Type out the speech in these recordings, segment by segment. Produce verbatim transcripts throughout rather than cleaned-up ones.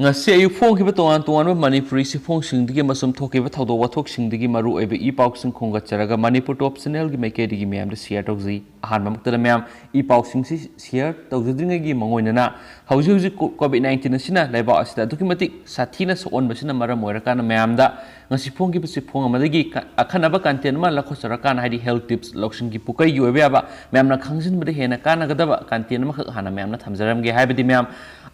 ꯉꯁꯤ ꯑꯌꯨꯛ ꯐꯣꯡꯈꯤꯕ ꯇꯣꯉꯥꯟ ꯇꯣꯉꯥꯟꯕ ꯃꯅꯤꯄꯨꯔꯤ ꯆꯦꯐꯣꯡꯁꯤꯡꯗꯒꯤ ꯑꯃꯁꯨꯡ ꯊꯣꯛꯈꯤꯕ ꯊꯧꯗꯣꯛ ꯋꯥꯊꯣꯛꯁꯤꯡꯗꯒꯤ ꯃꯔꯨ ꯑꯣꯏꯕ ꯏ ꯄꯥꯎꯁꯤꯡ ꯈꯣꯝꯒꯠꯆꯔꯒ ꯃꯅꯤꯄꯨꯔ ꯇꯣꯞ ꯆꯦꯅꯦꯜꯒꯤ ꯃꯥꯏꯀꯩꯗꯒꯤ ꯃꯌꯥꯝꯗ ꯁꯤꯌꯔ ꯇꯧꯖꯩ꯫ ꯑꯍꯥꯟꯕꯃꯛꯇꯗ ꯃꯌꯥꯝ, ꯏ ꯄꯥꯎꯁꯤꯡꯁꯤ ꯁꯤꯌꯔ ꯇꯧꯖꯗ꯭ꯔꯤꯉꯩꯒꯤ ꯃꯉꯣꯏꯅꯅ ꯍꯧꯖꯤꯛ ꯍꯧꯖꯤꯛ ꯀꯣ-, ꯀꯣꯚꯤꯗ ꯅꯥꯏꯟꯇꯤꯟ ꯑꯁꯤꯅ ꯂꯩꯕꯥꯛ ꯑꯁꯤꯗ ꯑꯗꯨꯛꯀꯤ ꯃꯇꯤꯛ ꯁꯥꯊꯤꯅ ꯁꯣꯛꯍꯟꯕꯁꯤꯅ ꯃꯔꯝ ꯑꯣꯏꯔꯀꯥꯟꯗ ꯃꯌꯥꯝꯗ ꯉꯁꯤ ꯐꯣꯡꯈꯤꯕ ꯆꯦꯐꯣꯡ ꯑꯃꯗꯒꯤ ꯀ-, ꯑꯈꯟꯅꯕ ꯀꯟꯇꯦꯟ ꯑꯃ ꯂꯧꯈꯠꯆꯔꯀꯥꯟꯗ, ꯍꯥꯏꯗꯤ ꯍꯦꯜꯊ ꯇꯤꯞꯁ, ꯂꯧꯁꯤꯡꯒꯤ ꯄꯨꯀꯩꯒꯤ ꯑꯣꯏꯕ ꯌꯥꯕ, ꯃꯌꯥꯝꯅ ꯈꯪꯖꯤꯟꯕꯗ ꯍꯦꯟꯅ ꯀꯥꯟꯅꯒꯗꯕ ꯀꯟꯇꯦꯟ ꯑꯃꯈꯛ ꯍꯥꯟꯅ ꯃꯌꯥꯝꯅ ꯊꯝꯖꯔꯝꯒꯦ꯫ ꯍꯥꯏꯕꯗꯤ ꯃꯌꯥꯝ,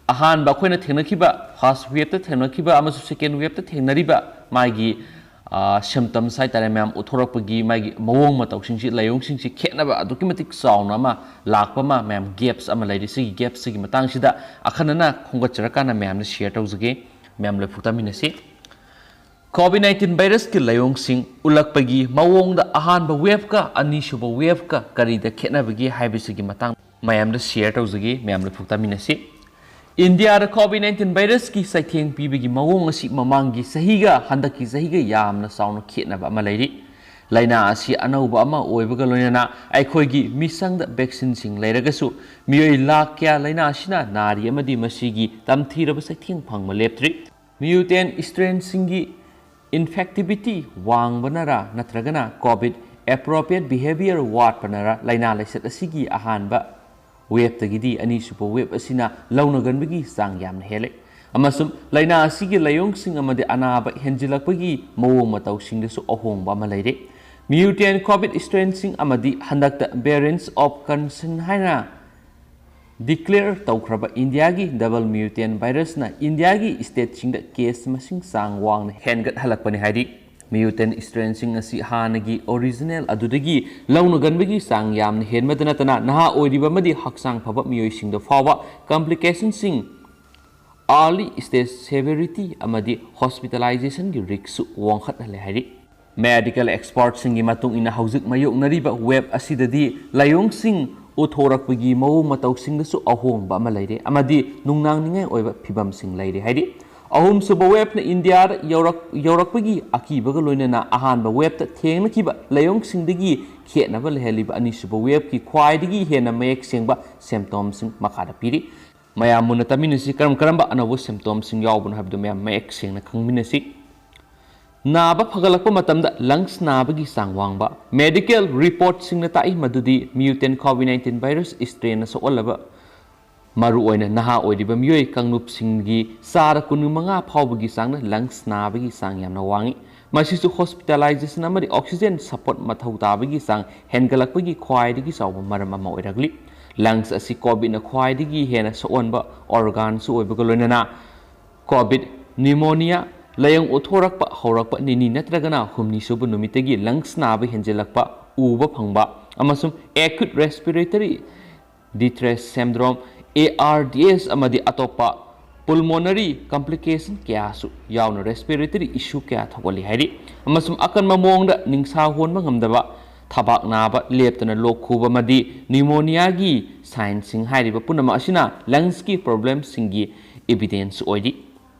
ꯑꯍꯥꯟꯕ ꯑꯩꯈꯣꯏꯅ ꯊꯦꯡꯅꯈꯤꯕ, ꯐꯥꯔꯁ ꯋꯦꯞꯇ ꯊꯦꯡꯅꯈꯤꯕ ꯑꯃꯁꯨꯡ ꯁꯦꯀꯦꯟ ꯋꯦꯞꯇ ꯊꯦꯡꯅꯔꯤꯕ ꯃꯥꯒꯤ, ꯑ, ꯁꯤꯝꯇꯝꯁ ꯍꯥꯏꯇꯥꯔꯦ, ꯃꯌꯥꯝ ꯎꯠꯊꯣꯔꯛꯄꯒꯤ ꯃꯥꯒꯤ ꯃꯑꯣꯡ ꯃꯇꯧꯁꯤꯡꯁꯤ, ꯂꯥꯏꯑꯣꯡꯁꯤꯡꯁꯤ ꯈꯦꯠꯅꯕ ꯑꯗꯨꯛꯀꯤ ꯃꯇꯤꯛ ꯆꯥꯎꯅ ꯑꯃ ꯂꯥꯛꯄ ꯑꯃ, ꯃꯌꯥꯝ, ꯒꯦꯞꯁ ꯑꯃ ꯂꯩꯔꯤ꯫ ꯁꯤꯒꯤ ꯒꯦꯞꯁꯤꯒꯤ ꯃꯇꯥꯡꯁꯤꯗ ꯑꯈꯟꯅꯅ ꯈꯣꯝꯒꯠꯆꯔꯀꯥꯟꯗ ꯃꯌꯥꯝꯅ ꯁꯤꯌꯔ ꯇꯧꯖꯒꯦ꯫ ꯃꯌꯥꯝ ꯂꯣꯏ ꯐꯨꯛꯇꯃꯤꯟꯅꯁꯤ꯫ ꯀꯣꯚꯤꯗ ꯅꯥꯏꯟꯇꯤꯟ ꯚꯥꯏꯔꯁꯀꯤ ꯂꯥꯏꯑꯣꯡꯁꯤꯡ ꯎꯠꯂꯛꯄꯒꯤ ꯃꯑꯣꯡꯗ ꯑꯍꯥꯟꯕ ꯋꯦꯕꯀ ꯑꯅꯤꯁꯨꯕ ꯋꯦꯕꯀ ꯀꯔꯤꯗ ꯈꯦꯠꯅꯕꯒꯦ ꯍꯥꯏꯕꯁꯤꯒꯤ ꯃꯇꯥꯡ ꯃꯌꯥꯝꯗ ꯁꯤꯌꯔ ꯇꯧꯖꯒꯦ꯫ ꯃꯌꯥꯝ ꯂꯣꯏ ꯐꯨꯛꯇꯃꯤꯟꯅꯁꯤ꯫ ꯏꯟꯗꯤꯌꯥꯗ ꯀꯣꯚꯤꯗ ꯅꯥꯏꯟꯇꯤꯟ ꯚꯥꯏꯔꯁꯀꯤ ꯆꯩꯊꯦꯡ ꯄꯤꯕꯒꯤ ꯃꯑꯣꯡ ꯑꯁꯤ ꯃꯃꯥꯡꯒꯤ ꯆꯍꯤꯒ ꯍꯟꯗꯛꯀꯤ ꯆꯍꯤꯒ ꯌꯥꯝꯅ ꯆꯥꯎꯅ ꯈꯦꯠꯅꯕ ꯑꯃ ꯂꯩꯔꯤ꯫ ꯂꯥꯏꯅꯥ ꯑꯁꯤ ꯑꯅꯧꯕ ꯑꯃ ꯑꯣꯏꯕꯒ ꯂꯣꯏꯅꯅ ꯑꯩꯈꯣꯏꯒꯤ ꯃꯤꯆꯪꯗ ꯚꯦꯛꯁꯤꯟꯁꯤꯡ ꯂꯩꯔꯒꯁꯨ ꯃꯤꯑꯣꯏ ꯂꯥꯈ ꯀꯌꯥ ꯂꯥꯏꯅꯥ ꯑꯁꯤꯅ ꯅꯥꯔꯤ ꯑꯃꯗꯤ ꯃꯁꯤꯒꯤ ꯇꯝꯊꯤꯔꯕ ꯆꯩꯊꯦꯡ ꯐꯪꯕ ꯂꯦꯞꯇ꯭ꯔꯤ꯫ ꯃ꯭ꯌꯨꯇꯦꯟ ꯁ꯭ꯇ꯭ꯔꯦꯟꯁꯤꯡꯒꯤ ꯏꯟꯐꯦꯛꯇꯤꯚꯤꯇꯤ ꯋꯥꯡꯕꯅꯔꯥ ꯅꯠꯇ꯭ꯔꯒꯅ ꯀꯣꯚꯤꯗ ꯑꯦꯄ꯭ꯔꯣꯄ꯭ꯔꯤꯌꯦꯠ ꯕꯤꯍꯦꯕꯤꯌꯔ ꯋꯥꯠꯄꯅꯔꯥ, ꯂꯥꯏꯅꯥ ꯂꯥꯏꯆꯠ ꯑꯁꯤꯒꯤ ꯑꯍꯥꯟꯕ ꯋꯦꯕꯇꯒꯤꯗꯤ ꯑꯅꯤꯁꯨꯕ ꯋꯦꯕ ꯑꯁꯤꯅ ꯂꯧꯅꯒꯟꯕꯒꯤ ꯆꯥꯡ ꯌꯥꯝꯅ ꯍꯦꯜꯂꯦ꯫ ꯑꯃꯁꯨꯡ ꯂꯥꯏꯅꯥ ꯑꯁꯤꯒꯤ ꯂꯥꯏꯑꯣꯡꯁꯤꯡ ꯑꯃꯗꯤ ꯑꯅꯥꯕ ꯍꯦꯟꯖꯤꯜꯂꯛꯄꯒꯤ ꯃꯑꯣꯡ ꯃꯇꯧꯁꯤꯡꯗꯁꯨ ꯑꯍꯣꯡꯕ ꯑꯃ ꯂꯩꯔꯦ꯫ ꯃ꯭ꯌꯨꯇꯦꯟ ꯀꯣꯚꯤꯗ ꯁ꯭ꯇ꯭ꯔꯦꯟꯁꯤꯡ ꯑꯃꯗꯤ ꯍꯟꯗꯛꯇ ꯚꯦꯔꯤꯌꯟꯁ ꯑꯣꯐ ꯀꯟꯁꯔꯟ ꯍꯥꯏꯅ ꯗꯤꯀ꯭ꯂꯦꯌꯔ ꯇꯧꯈ꯭ꯔꯕ ꯏꯟꯗꯤꯌꯥꯒꯤ ꯗꯕꯜ ꯃ꯭ꯌꯨꯇꯦꯟ ꯚꯥꯏꯔꯁꯅ ꯏꯟꯗꯤꯌꯥꯒꯤ ꯁ꯭ꯇꯦꯠꯁꯤꯡꯗ ꯀꯦꯁ ꯃꯁꯤꯡ ꯆꯥꯡ ꯋꯥꯡꯅ ꯍꯦꯟꯒꯠꯍꯜꯂꯛꯄꯅꯤ ꯍꯥꯏꯔꯤ꯫ ꯃ꯭ꯌꯨꯇꯦꯟ ꯁ꯭ꯇ꯭ꯔꯦꯟꯁꯤꯡ ꯑꯁꯤ ꯍꯥꯟꯅꯒꯤ ꯑꯣꯔꯤꯖꯤꯅꯦꯜ ꯑꯗꯨꯗꯒꯤ ꯂꯧꯅꯒꯟꯕꯒꯤ ꯆꯥꯡ ꯌꯥꯝꯅ ꯍꯦꯟꯕꯗ ꯅꯠꯇꯅ, ꯅꯍꯥ ꯑꯣꯏꯔꯤꯕ ꯑꯃꯗꯤ ꯍꯛꯆꯥꯡ ꯐꯕ ꯃꯤꯑꯣꯏꯁꯤꯡꯗ ꯐꯥꯎꯕ ꯀꯝꯄ꯭ꯂꯤꯀꯦꯁꯟꯁꯤꯡ, ꯑꯥꯔꯂꯤ ꯁ꯭ꯇꯦꯖ ꯁꯦꯚꯤꯌꯔꯤꯇꯤ ꯑꯃꯗꯤ ꯍꯣꯁꯄꯤꯇꯥꯂꯥꯏꯖꯦꯁꯟꯒꯤ ꯔꯤꯛꯁꯁꯨ ꯋꯥꯡꯈꯠꯍꯜꯂꯦ ꯍꯥꯏꯔꯤ꯫ ꯃꯦꯗꯤꯀꯦꯜ ꯑꯦꯛꯁꯄꯔꯠꯁꯤꯡꯒꯤ ꯃꯇꯨꯡ ꯏꯟꯅ, ꯍꯧꯖꯤꯛ ꯃꯥꯌꯣꯛꯅꯔꯤꯕ ꯋꯦꯕ ꯑꯁꯤꯗꯗꯤ ꯂꯥꯏꯑꯣꯡꯁꯤꯡ ꯎꯠꯊꯣꯔꯛꯄꯒꯤ ꯃꯑꯣꯡ ꯃꯇꯧꯁꯤꯡꯗꯁꯨ ꯑꯍꯣꯡꯕ ꯑꯃ ꯂꯩꯔꯦ ꯑꯃꯗꯤ ꯅꯨꯡꯅꯥꯡꯅꯤꯡꯉꯥꯏ ꯑꯣꯏꯕ ꯐꯤꯕꯝꯁꯤꯡ ꯂꯩꯔꯦ ꯍꯥꯏꯔꯤ꯫ ꯑꯍꯨꯝꯁꯨꯕ ꯋꯦꯕꯅ ꯏꯟꯗꯤꯌꯥꯗ ꯌꯧꯔꯛ-, ꯌꯧꯔꯛꯄꯒꯤ ꯑꯀꯤꯕꯒ ꯂꯣꯏꯅꯅ ꯑꯍꯥꯟꯕ ꯋꯦꯕꯇ ꯊꯦꯡꯅꯈꯤꯕ ꯂꯥꯏꯑꯣꯡꯁꯤꯡꯗꯒꯤ ꯈꯦꯠꯅꯕ ꯂꯩꯍꯜꯂꯤꯕ ꯑꯅꯤꯁꯨꯕ ꯋꯦꯕꯀꯤ ꯈ꯭ꯋꯥꯏꯗꯒꯤ ꯍꯦꯟꯅ ꯃꯌꯦꯛ ꯁꯦꯡꯕ ꯁꯤꯝꯇꯣꯝꯁꯤꯡ ꯃꯈꯥꯗ ꯄꯤꯔꯤ꯫ ꯃꯌꯥꯝ ꯃꯨꯟꯅ ꯇꯥꯃꯤꯟꯅꯁꯤ, ꯀꯔꯝ ꯀꯔꯝꯕ ꯑꯅꯧꯕ symptomꯁꯤꯡ ꯌꯥꯎꯕꯅꯣ ꯍꯥꯏꯕꯗꯨ ꯃꯌꯥꯝ ꯃꯌꯦꯛ ꯁꯦꯡꯅ ꯈꯪꯃꯤꯟꯅꯁꯤ꯫ ꯅꯥꯕ ꯐꯒꯠꯂꯛꯄ ꯃꯇꯝꯗ lungs ꯅꯥꯕꯒꯤ ꯆꯥꯡ ꯋꯥꯡꯕ꯫ Medical reportꯁꯤꯡꯅ ꯇꯥꯛꯏ ꯃꯗꯨꯗꯤ mutant COVID nineteen virus strainꯅ ꯁꯣꯛꯍꯜꯂꯕ ꯃꯔꯨꯑꯣꯏꯅ ꯅꯍꯥ ꯑꯣꯏꯔꯤꯕ ꯃꯤꯑꯣꯏ ꯀꯥꯡꯂꯨꯞꯁꯤꯡꯒꯤ ꯆꯥꯗ ꯀꯨꯟꯃꯉꯥ ꯐꯥꯎꯕꯒꯤ ꯆꯥꯡꯅ lungs ꯅꯥꯕꯒꯤ ꯆꯥꯡ ꯌꯥꯝꯅ ꯋꯥꯡꯏ꯫ ꯃꯁꯤꯁꯨ hospitalization ꯑꯃꯗꯤ oxygen support ꯃꯊꯧ ꯇꯥꯕꯒꯤ ꯆꯥꯡ ꯍꯦꯟꯒꯠꯂꯛꯄꯒꯤ ꯈ꯭ꯋꯥꯏꯗꯒꯤ ꯆꯥꯎꯕ ꯃꯔꯝ ꯑꯃ ꯑꯣꯏꯔꯛꯂꯤ꯫ Lungs ꯑꯁꯤ COVIDꯅ ꯈ꯭ꯋꯥꯏꯗꯒꯤ ꯍꯦꯟꯅ ꯁꯣꯛꯍꯟꯕ organꯁꯨ ꯑꯣꯏꯕꯒ ꯂꯣꯏꯅꯅ COVID pneumonia ꯂꯥꯏꯑꯣꯡ ꯎꯠꯊꯣꯔꯛꯄ ꯍꯧꯔꯛꯄ ꯅꯤꯅꯤ ꯅꯠꯇ꯭ꯔꯒꯅ ꯍꯨꯝꯅꯤ ꯁꯨꯕ ꯅꯨꯃꯤꯠꯇꯒꯤ lungs ꯅꯥꯕ ꯍꯦꯟꯖꯤꯜꯂꯛꯄ ꯎꯕ ꯐꯪꯕ ꯑꯃꯁꯨꯡ acute respiratory distress syndrome, ARDS, ꯑꯃꯗꯤ ꯑꯇꯣꯞꯄ pulmonary complication ꯀꯌꯥꯁꯨ ꯌꯥꯎꯅ respiratory issue ꯀꯌꯥ ꯊꯣꯛꯍꯜꯂꯤ ꯍꯥꯏꯔꯤ꯫ ꯑꯃꯁꯨꯡ ꯑꯀꯟꯕ ꯃꯑꯣꯡꯗ ꯅꯤꯡꯁꯥ ꯍꯣꯟꯕ ꯉꯝꯗꯕ, ꯊꯕꯥꯛ ꯅꯥꯕ, ꯂꯦꯞꯇꯅ ꯂꯣꯛ ꯈꯨꯕ ꯑꯃꯗꯤ pneumoniaꯒꯤ signꯁꯤꯡ ꯍꯥꯏꯔꯤꯕ ꯄꯨꯝꯅꯃꯛ ꯑꯁꯤꯅ lungsꯀꯤ problemꯁꯤꯡꯒꯤ evidence ꯑꯣꯏꯔꯤ꯫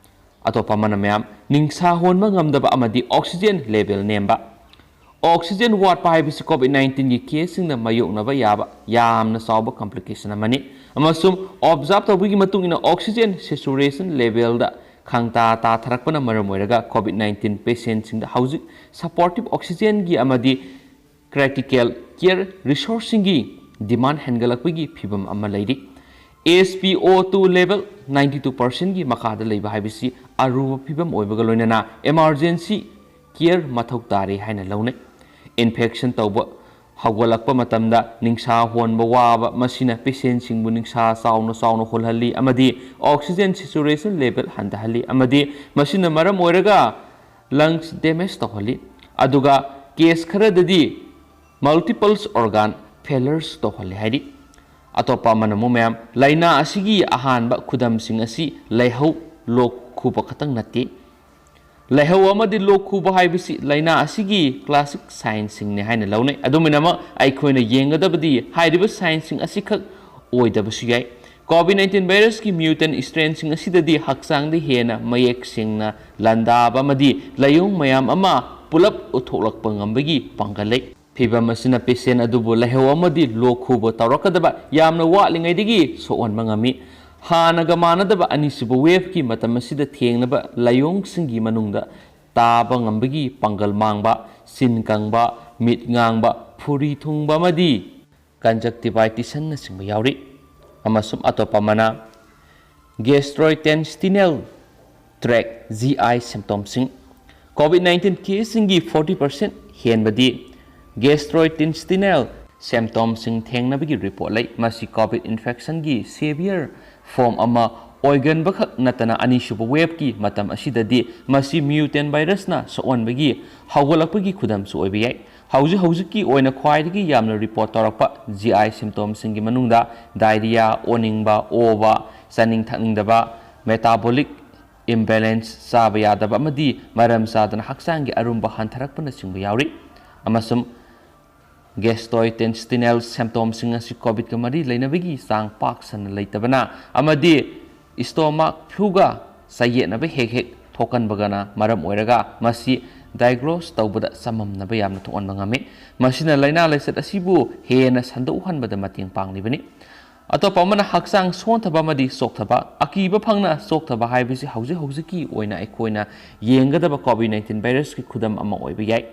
ꯑꯇꯣꯞꯄ ꯑꯃꯅ ꯃꯌꯥꯝ ꯅꯤꯡꯁꯥ ꯍꯣꯟꯕ ꯉꯝꯗꯕ ꯑꯃꯗꯤ oxygen level ꯅꯦꯝꯕ꯫ Oxygen ꯋꯥꯠꯄ ꯍꯥꯏꯕꯁꯤ COVID nineteenꯒꯤ caseꯁꯤꯡꯅ ꯃꯥꯌꯣꯛꯅꯕ ꯌꯥꯕ ꯌꯥꯝꯅ ꯆꯥꯎꯕ complication ꯑꯃꯅꯤ꯫ ꯑꯃꯁꯨꯡ observe ꯇꯧꯕꯒꯤ ꯃꯇꯨꯡ ꯏꯟꯅ oxygen saturation levelꯗ ꯈꯪꯇꯥ ꯇꯥꯊꯔꯛꯄꯅ ꯃꯔꯝ ꯑꯣꯏꯔꯒ COVID nineteen patientꯁꯤꯡꯗ ꯍꯧꯖꯤꯛ supportive oxygenꯒꯤ ꯑꯃꯗꯤ critical care resourceꯁꯤꯡꯒꯤ demand ꯍꯦꯟꯒꯠꯂꯛꯄꯒꯤ ꯐꯤꯚꯝ ꯑꯃ ꯂꯩꯔꯤ꯫ SpO two level ninety two percentꯒꯤ ꯃꯈꯥꯗ ꯂꯩꯕ ꯍꯥꯏꯕꯁꯤ ꯑꯔꯨꯕ ꯐꯤꯚꯝ ꯑꯣꯏꯕꯒ ꯂꯣꯏꯅꯅ emergency care ꯃꯊꯧ ꯇꯥꯔꯦ ꯍꯥꯏꯅ ꯂꯧꯅꯩ꯫ Infection ꯇꯧꯕ ꯍꯧꯒꯠꯂꯛꯄ ꯃꯇꯝꯗ ꯅꯤꯡꯁꯥ ꯍꯣꯟꯕ ꯋꯥꯕ, ꯃꯁꯤꯅ patientꯁꯤꯡꯕꯨ ꯅꯤꯡꯁꯥ ꯆꯥꯎꯅ ꯆꯥꯎꯅ ꯍꯣꯜꯍꯜꯂꯤ ꯑꯃꯗꯤ oxygen saturation level ꯍꯟꯊꯍꯜꯂꯤ, ꯑꯃꯗꯤ ꯃꯁꯤꯅ ꯃꯔꯝ ꯑꯣꯏꯔꯒ lungs damage ꯇꯧꯍꯜꯂꯤ꯫ ꯑꯗꯨꯒ case ꯈꯔꯗꯗꯤ multiple organ failures ꯇꯧꯍꯜꯂꯤ ꯍꯥꯏꯔꯤ꯫ ꯑꯇꯣꯞꯄ ꯑꯃꯅ ꯑꯃꯨꯛ ꯃꯌꯥꯝ ꯂꯥꯏꯅꯥ ꯑꯁꯤꯒꯤ ꯑꯍꯥꯟꯕ ꯈꯨꯗꯝꯁꯤꯡ ꯑꯁꯤ ꯂꯥꯏꯍꯧ, ꯂꯣꯛ ꯈꯨꯕ ꯈꯛꯇꯪ ꯅꯠꯇꯦ꯫ ꯂꯥꯏꯍꯧ ꯑꯃꯗꯤ ꯂꯣꯛ ꯈꯨꯕ ꯍꯥꯏꯕꯁꯤ ꯂꯥꯏꯅꯥ ꯑꯁꯤꯒꯤ classic signꯁꯤꯡꯅꯤ ꯍꯥꯏꯅ ꯂꯧꯅꯩ꯫ ꯑꯗꯨꯝ ꯑꯣꯏꯅꯃꯛ, ꯑꯩꯈꯣꯏꯅ ꯌꯦꯡꯒꯗꯕꯗꯤ ꯍꯥꯏꯔꯤꯕ signꯁꯤꯡ ꯑꯁꯤꯈꯛ ꯑꯣꯏꯗꯕꯁꯨ ꯌꯥꯏ꯫ COVID nineteen virusꯀꯤ mutant strainꯁꯤꯡ ꯑꯁꯤꯗꯗꯤ ꯍꯛꯆꯥꯡꯗ ꯍꯦꯟꯅ ꯃꯌꯦꯛ ꯁꯦꯡꯅ ꯂꯥꯟꯗꯥꯕ ꯑꯃꯗꯤ ꯂꯥꯏꯑꯣꯡ ꯃꯌꯥꯝ ꯑꯃ ꯄꯨꯂꯞ ꯎꯠꯊꯣꯛꯂꯛꯄ ꯉꯝꯕꯒꯤ ꯄꯥꯡꯒꯜ ꯂꯩ꯫ ꯐꯤꯚꯝ ꯑꯁꯤꯅ patient ꯑꯗꯨꯕꯨ ꯂꯥꯏꯍꯧ ꯑꯃꯗꯤ ꯂꯣꯛ ꯈꯨꯕ ꯇꯧꯔꯛꯀꯗꯕ ꯌꯥꯝꯅ ꯋꯥꯠꯂꯤꯉꯩꯗꯒꯤ ꯁꯣꯛꯍꯟꯕ ꯉꯝꯃꯤ꯫ ꯍꯥꯟꯅꯒ ꯃꯥꯟꯅꯗꯕ ꯑꯅꯤꯁꯨꯕ ꯋꯦꯕꯀꯤ ꯃꯇꯝ ꯑꯁꯤꯗ ꯊꯦꯡꯅꯕ ꯂꯥꯏꯑꯣꯡꯁꯤꯡꯒꯤ ꯃꯅꯨꯡꯗ ꯇꯥꯕ ꯉꯝꯕꯒꯤ ꯄꯥꯡꯒꯜ ꯃꯥꯡꯕ, ꯁꯤꯟ ꯀꯪꯕ, ꯃꯤꯠ ꯉꯥꯡꯕ, ꯐꯨꯔꯤ ꯊꯨꯡꯕ ꯑꯃꯗꯤ ꯀꯟꯖꯛꯇꯤꯚꯥꯏꯇꯤꯁꯟꯅꯆꯤꯡꯕ ꯌꯥꯎꯔꯤ꯫ ꯑꯃꯁꯨꯡ ꯑꯇꯣꯞꯄ ꯑꯃꯅ ꯒꯦꯁꯇ꯭ꯔꯣꯏꯇꯦꯟꯁꯇꯤꯅꯦꯜ ꯇ꯭ꯔꯦꯛ, ꯖꯤ ꯑꯥꯏ ꯁꯤꯝꯇꯣꯝꯁꯤꯡ꯫ ꯀꯣꯚꯤꯗ ꯅꯥꯏꯟꯇꯤꯟ ꯀꯦꯁꯁꯤꯡꯒꯤ ꯐꯣꯔꯇꯤ ꯄꯔꯁꯦꯟꯠ ꯍꯦꯟꯕꯗꯤ ꯒꯦꯁꯇ꯭ꯔꯣꯏꯇꯦꯟꯁꯇꯤꯅꯦꯜ ꯁꯤꯝꯇꯣꯝꯁꯤꯡ ꯊꯦꯡꯅꯕꯒꯤ ꯔꯤꯄꯣꯔꯠ ꯂꯩ꯫ ꯃꯁꯤ ꯀꯣꯚꯤꯗ ꯏꯟꯐꯦꯛꯁꯟꯒꯤ ꯁꯦꯚꯤꯌꯔ ꯐꯣꯔꯝ ꯑꯃ ꯑꯣꯏꯒꯟꯕꯈꯛ ꯅꯠꯇꯅ ꯑꯅꯤꯁꯨꯕ ꯋꯦꯕꯀꯤ ꯃꯇꯝ ꯑꯁꯤꯗꯗꯤ ꯃꯁꯤ ꯃ꯭ꯌꯨꯇꯦꯟ ꯚꯥꯏꯔꯁꯅ ꯁꯣꯛꯍꯟꯕꯒꯤ ꯍꯧꯒꯠꯂꯛꯄꯒꯤ ꯈꯨꯗꯝꯁꯨ ꯑꯣꯏꯕ ꯌꯥꯏ꯫ ꯍꯧꯖꯤꯛ ꯍꯧꯖꯤꯛꯀꯤ ꯑꯣꯏꯅ ꯈ꯭ꯋꯥꯏꯗꯒꯤ ꯌꯥꯝꯅ ꯔꯤꯄꯣꯔꯠ ꯇꯧꯔꯛꯄ ꯖꯤ ꯑꯥꯏ ꯁꯤꯝꯇꯣꯝꯁꯤꯡꯒꯤ ꯃꯅꯨꯡꯗ ꯗꯥꯏꯔꯤꯌꯥ, ꯑꯣꯅꯤꯡꯕ, ꯑꯣꯕ, ꯆꯥꯅꯤꯡ ꯊꯛꯅꯤꯡꯗꯕ, ꯃꯦꯇꯥꯕꯣꯂꯤꯛ ꯏꯝꯕꯦꯂꯦꯟꯁ, ꯆꯥꯕ ꯌꯥꯗꯕ ꯑꯃꯗꯤ ꯃꯔꯝ ꯆꯥꯗꯅ ꯍꯛꯆꯥꯡꯒꯤ ꯑꯔꯨꯝꯕ ꯍꯟꯊꯔꯛꯄꯅꯆꯤꯡꯕ ꯌꯥꯎꯔꯤ꯫ ꯑꯃꯁꯨꯡ ꯒꯦꯁꯇ꯭ꯔꯣꯏꯇꯦꯟꯁꯇꯤꯅꯦꯜ ꯁꯤꯝꯇꯣꯝꯁꯤꯡ ꯑꯁꯤ ꯀꯣꯚꯤꯗꯀ ꯃꯔꯤ ꯂꯩꯅꯕꯒꯤ ꯆꯥꯡ ꯄꯥꯛ ꯁꯟꯅ ꯂꯩꯇꯕꯅ ꯑꯃꯗꯤ ꯏꯁꯇꯣꯃꯥꯛ ꯐ꯭ꯂꯨꯒ ꯆꯌꯦꯠꯅꯕ ꯍꯦꯛ ꯍꯦꯛ ꯊꯣꯛꯀꯟꯕꯒꯅ ꯃꯔꯝ ꯑꯣꯏꯔꯒ ꯃꯁꯤ ꯗꯥꯏꯒ꯭ꯅꯣꯁ ꯇꯧꯕꯗ ꯆꯃꯝꯅꯕ ꯌꯥꯝꯅ ꯊꯣꯛꯍꯟꯕ ꯉꯝꯃꯤ꯫ ꯃꯁꯤꯅ ꯂꯥꯏꯅꯥ ꯂꯥꯏꯆꯠ ꯑꯁꯤꯕꯨ ꯍꯦꯟꯅ ꯁꯟꯗꯣꯛꯍꯟꯕꯗ ꯃꯇꯦꯡ ꯄꯥꯡꯂꯤꯕꯅꯤ꯫ ꯑꯇꯣꯞꯄ ꯑꯃꯅ ꯍꯛꯆꯥꯡ ꯁꯣꯟꯊꯕ ꯑꯃꯗꯤ ꯆꯣꯛꯊꯕ꯫ ꯑꯀꯤꯕ ꯐꯪꯅ ꯆꯣꯛꯊꯕ ꯍꯥꯏꯕꯁꯤ ꯍꯧꯖꯤꯛ ꯍꯧꯖꯤꯛꯀꯤ ꯑꯣꯏꯅ ꯑꯩꯈꯣꯏꯅ ꯌꯦꯡꯒꯗꯕ ꯀꯣꯚꯤꯗ ꯅꯥꯏꯟꯇꯤꯟ ꯚꯥꯏꯔꯁꯀꯤ ꯈꯨꯗꯝ ꯑꯃ ꯑꯣꯏꯕ ꯌꯥꯏ꯫